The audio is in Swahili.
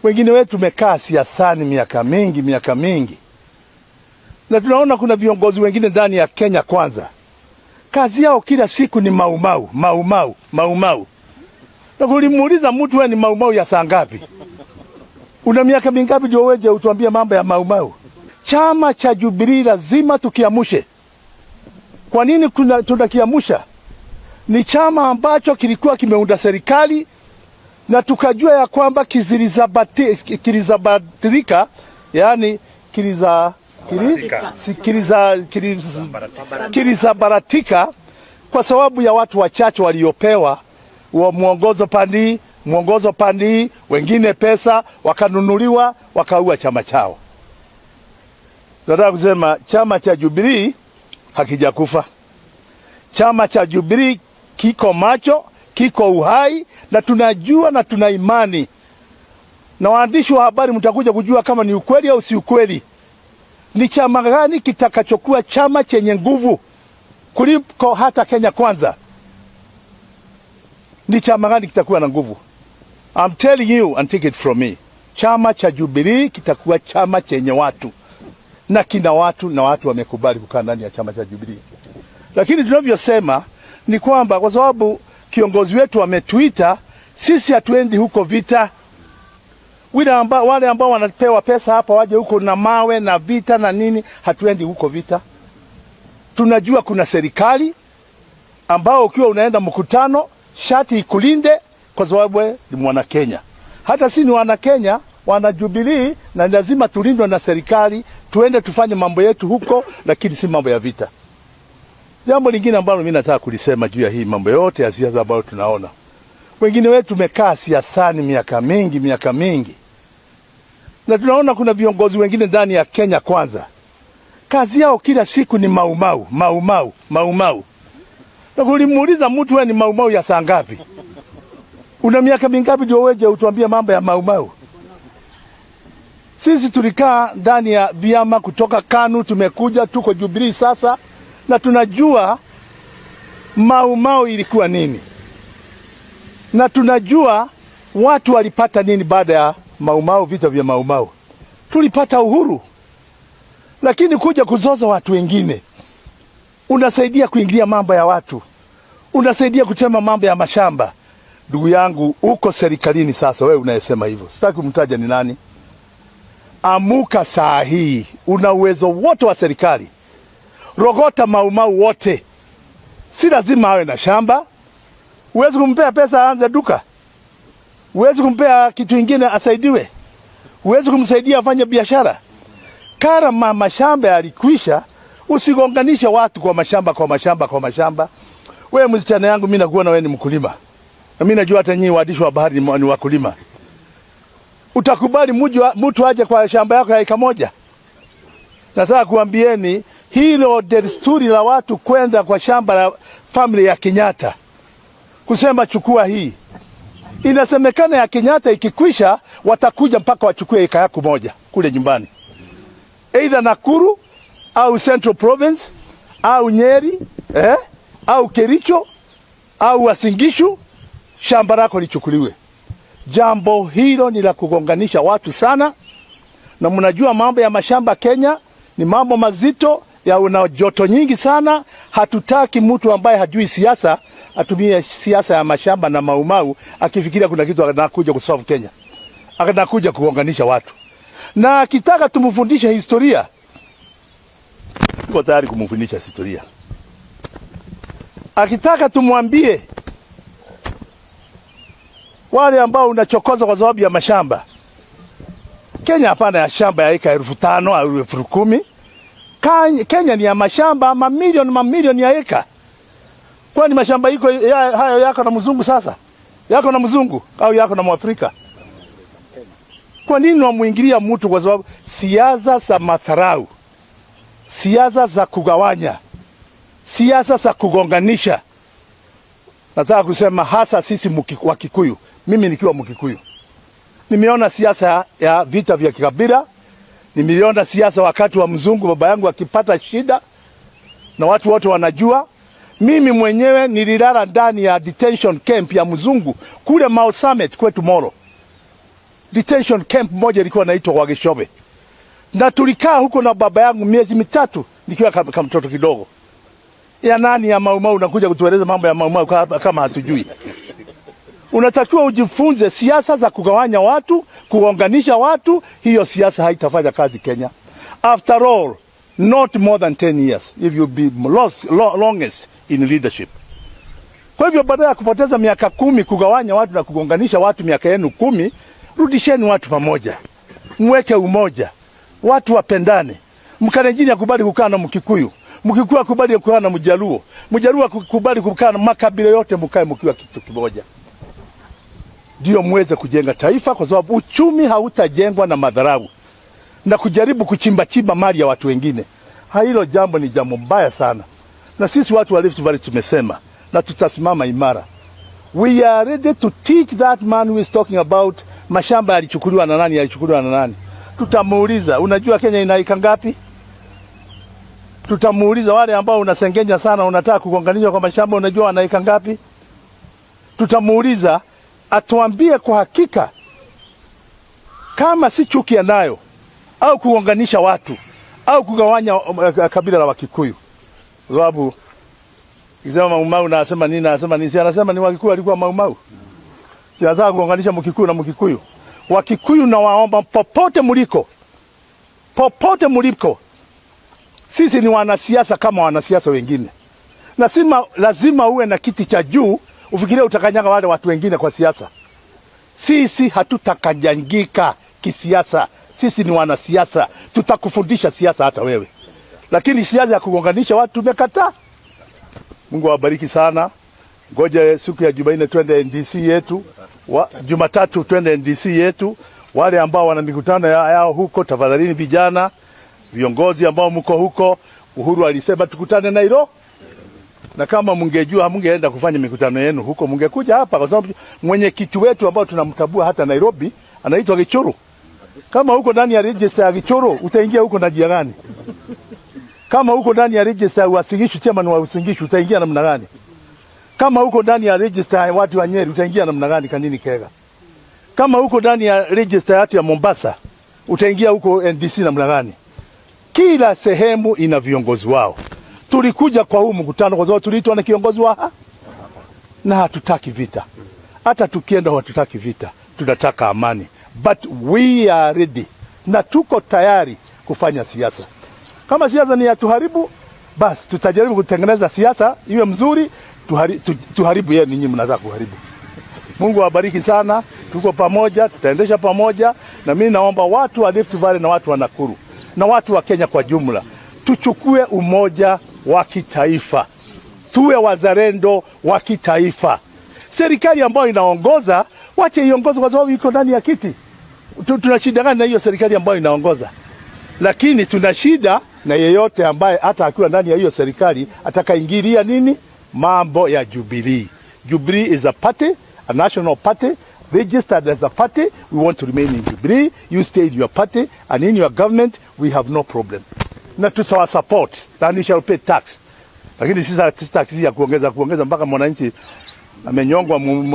Wengine wetu tumekaa siasani miaka mingi, miaka mingi, na tunaona kuna viongozi wengine ndani ya Kenya Kwanza, kazi yao kila siku ni maumau, maumau, maumau. Na kulimuuliza mtu, wewe ni maumau ya saa ngapi? Una miaka mingapi ndio weje utuambie mambo ya maumau? Chama cha Jubilee lazima tukiamushe. Kwa nini tunakiamusha? Ni chama ambacho kilikuwa kimeunda serikali na tukajua ya kwamba kilizabatilika, yani kilizabaratika kwa sababu ya watu wachache waliopewa wa mwongozo pandi mwongozo pandi, wengine pesa wakanunuliwa, wakaua chama chao. Nataka kusema chama cha Jubilee hakijakufa. Chama cha Jubilee kiko macho, kiko uhai, na tunajua na tuna imani, na waandishi wa habari mtakuja kujua kama ni ukweli au si ukweli. Ni chama gani kitakachokuwa chama chenye nguvu kuliko hata Kenya Kwanza? Ni chama gani kitakuwa na nguvu? I'm telling you and take it from me, chama cha Jubilee kitakuwa chama chenye watu na kina watu na watu wamekubali kukaa ndani ya chama cha Jubilee. Lakini tunavyosema ni kwamba kwa sababu kiongozi wetu ametuita, sisi hatuendi huko vita. Wale ambao wanapewa pesa hapa waje huko na mawe na vita na nini, hatuendi huko vita. Tunajua kuna serikali ambao ukiwa unaenda mkutano shati ikulinde kwa sababu wewe ni mwana Kenya. Hata si ni wana Kenya, wana Jubilee, na lazima tulindwe na serikali, tuende tufanye mambo yetu huko, lakini si mambo ya vita. Jambo lingine ambalo mimi nataka kulisema juu ya hii mambo yote ya siasa ambayo tunaona, wengine wetu tumekaa siasani miaka mingi, miaka mingi, na tunaona kuna viongozi wengine ndani ya Kenya Kwanza, kazi yao kila siku ni maumau, maumau, maumau. Na kulimuuliza mtu, wewe ni maumau ya saa ngapi? Una miaka mingapi ndio weje utuambie mambo ya maumau? Sisi tulikaa ndani ya vyama kutoka KANU, tumekuja tuko Jubilee sasa, na tunajua maumau ilikuwa nini, na tunajua watu walipata nini baada ya maumau, vita vya maumau. Tulipata uhuru, lakini kuja kuzoza watu wengine, unasaidia kuingilia mambo ya watu, unasaidia kutema mambo ya mashamba. Ndugu yangu, uko serikalini sasa, wewe unayesema hivyo, sitaki kumtaja ni nani. Amuka saa hii, una uwezo wote wa serikali, rogota maumau wote. Si lazima awe na shamba. Huwezi kumpea pesa aanze duka, huwezi kumpea kitu ingine asaidiwe, huwezi kumsaidia afanye biashara. Kama mashamba yalikwisha, usigonganishe watu kwa mashamba kwa mashamba kwa mashamba. Wewe msichana yangu, mimi nakuona wewe ni mkulima, na mimi najua hata nyinyi waandishi wa habari ni wakulima. Utakubali mtu aje kwa shamba yako ya eka moja? Nataka kuambieni hilo desturi la watu kwenda kwa shamba la family ya Kenyatta kusema chukua hii, inasemekana ya Kenyatta ikikwisha watakuja mpaka wachukue eka yako moja kule nyumbani, either Nakuru au Central Province au Nyeri au Kericho au Uasin Gishu, shamba lako lichukuliwe. Jambo hilo ni la kugonganisha watu sana, na mnajua mambo ya mashamba Kenya ni mambo mazito ya una joto nyingi sana. Hatutaki mtu ambaye hajui siasa atumie siasa ya mashamba na maumau akifikiria kuna kitu anakuja kusolve Kenya, anakuja kugonganisha watu, na akitaka tumfundishe historia, tuko tayari kumfundisha historia. Akitaka tumwambie wale ambao unachokoza kwa sababu ya mashamba Kenya, hapana ya shamba ya eka 5,000 au 10,000. Kenya ni ya mashamba mamilioni mamilioni ya eka. Kwani mashamba iko hayo yako na mzungu sasa? Yako na mzungu au yako na Mwafrika? Kwa nini wamuingilia mtu? Kwa sababu siasa za madharau, siasa za kugawanya, siasa za kugonganisha. Nataka kusema hasa sisi wa Kikuyu, mimi nikiwa Mkikuyu, nimeona siasa ya vita vya kikabila, nimeona siasa wakati wa mzungu baba yangu akipata shida, na watu wote wanajua. Mimi mwenyewe nililala ndani ya detention camp ya mzungu kule Mau Summit kwetu Molo. Detention camp moja ilikuwa inaitwa Wagichobe, na tulikaa huko na baba yangu miezi 3 nikiwa kama mtoto kidogo. Ya nani ya Maumau unakuja kutueleza mambo ya Maumau kama hatujui? Unatakiwa ujifunze siasa za kugawanya watu, kuunganisha watu. Hiyo siasa haitafanya kazi Kenya. After all, not more than 10 years if you be longest in leadership. Kwa hivyo baada ya kupoteza miaka 10 kugawanya watu na kugonganisha watu miaka yenu 10, rudisheni watu pamoja, mweke umoja, watu wapendane. Mkalenjini akubali kukaa na Mkikuyu, Mkikuyu akubali kukaa na Mjaluo, Mjaluo akubali kukaa na makabila yote, mkae mkiwa kitu kimoja, ndio muweze kujenga taifa, kwa sababu uchumi hautajengwa na madharau na kujaribu kuchimba chimba mali ya watu wengine. Hilo jambo ni jambo mbaya sana, na sisi watu wa Rift Valley tumesema na tutasimama imara. We are ready to teach that man who is talking about mashamba yalichukuliwa na nani, yalichukuliwa na nani. Tutamuuliza, unajua Kenya ina eka ngapi? Tutamuuliza wale ambao unasengenya sana, unataka kugonganishwa kwa mashamba, unajua wana eka ngapi? Tutamuuliza atuambie kwa hakika kama si chuki anayo au kugonganisha watu au kugawanya kabila la Wakikuyu, sababu Kisema Maumau na anasema nini, anasema nini? Si anasema ni Wakikuyu alikuwa Maumau. Si anataka kuunganisha Mkikuyu na Mkikuyu. Wakikuyu na waomba popote mliko. Popote mliko. Sisi ni wanasiasa kama wanasiasa wengine. Na sima lazima uwe na kiti cha juu ufikirie utakanyaga wale watu wengine kwa siasa. Sisi hatutakanyagika kisiasa. Sisi ni wanasiasa. Tutakufundisha siasa hata wewe. Lakini siasa ya kugonganisha watu tumekataa. Mungu awabariki sana. Ngoja siku ya Jumanne twende NDC yetu, Jumatatu twende NDC yetu. Wale ambao wana mikutano yao huko, tafadhalini vijana, viongozi ambao mko huko, Uhuru alisema tukutane Nairobi, na kama mngejua hamngeenda kufanya mikutano yenu huko, mngekuja hapa, kwa sababu mwenyekiti wetu ambao tunamtambua hata Nairobi anaitwa Gichuru. Kama huko ndani ya register ya Gichuru, utaingia huko na njia gani? Kama huko ndani ya register ya Uasin Gishu, chairman wa Uasin Gishu, utaingia namna gani? Kama huko ndani ya register ya watu wa Nyeri, utaingia namna gani Kanini Kega? Kama huko ndani ya register ya watu ya Mombasa, utaingia huko NDC namna gani? Kila sehemu ina viongozi wao. Tulikuja kwa huu mkutano kwa sababu tuliitwa na kiongozi wa na hatutaki vita. Hata tukienda hatutaki vita, tunataka amani. But we are ready na tuko tayari kufanya siasa. Kama siasa ni ya tuharibu, basi tutajaribu kutengeneza siasa iwe mzuri, tuharibu yeye, ninyi mnaweza kuharibu. Mungu awabariki sana, tuko pamoja, tutaendesha pamoja, na mimi naomba watu wa Rift Valley na watu wa Nakuru na watu wa Kenya kwa jumla, tuchukue umoja wa kitaifa, tuwe wazalendo wa kitaifa. Serikali ambayo inaongoza wache iongoze, kwa sababu iko ndani ya kiti. Tuna shida gani na hiyo serikali ambayo inaongoza? Lakini tuna shida na yeyote ambaye hata akiwa ndani ya hiyo serikali atakaingilia nini mambo ya Jubilee. Jubilee is a party, a national party registered as a party. We want to remain in Jubilee. You stay in your party and in your government, we have no problem. Na tutawa support and we shall pay tax. Lakini sisi tax ya kuongeza kuongeza mpaka mwananchi amenyongwa.